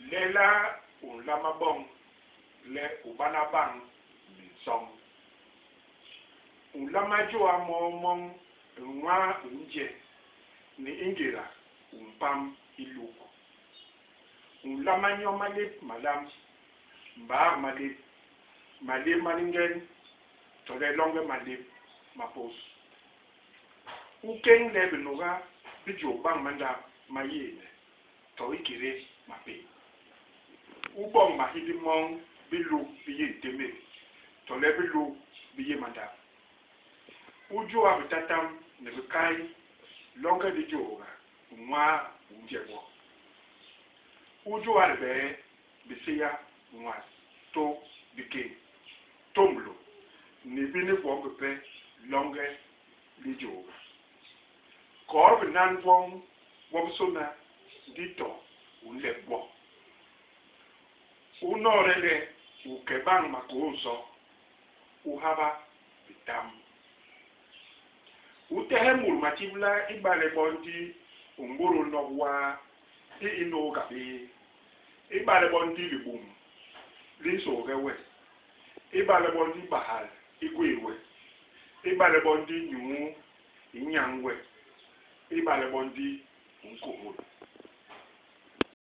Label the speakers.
Speaker 1: Lelaa u nlama boñ le u bana bañ minsoñ? U nlama jôa moo moñ nwaa u nje ni i ngéda u mpam i luk. U nlama nyo malép malam, mbaak malép, malép ma lingen tole longe malép ma pôs. U keñgle binuga bi jôp bañ mandap ma yééne to ikédé mape. U boñ mahindi moñ biluk bi yé ntémék tole biluk bi yé mandap. U jôa bitatam ni bikai longe lijôôga nwaa u nje gwo. U jôa libee, biséya, nwas, to bikéñ, tômblô ni bini gwom bipe longe lijôôga. Kôô binan gwoñ gwobisôna ndi to u nlep gwo. U noode le u ke bañ makôô nso, u haba bitam. U tehe mut matibla ibale bo ndi u mbôdôl nok waa i i nôôga bé, ibale bo ndi libum li nsôôge we, ibale bo ndi bahal i gwéé we, ibale bo ndi nyuu i nyañ we, ibale bo ndi u nkohol.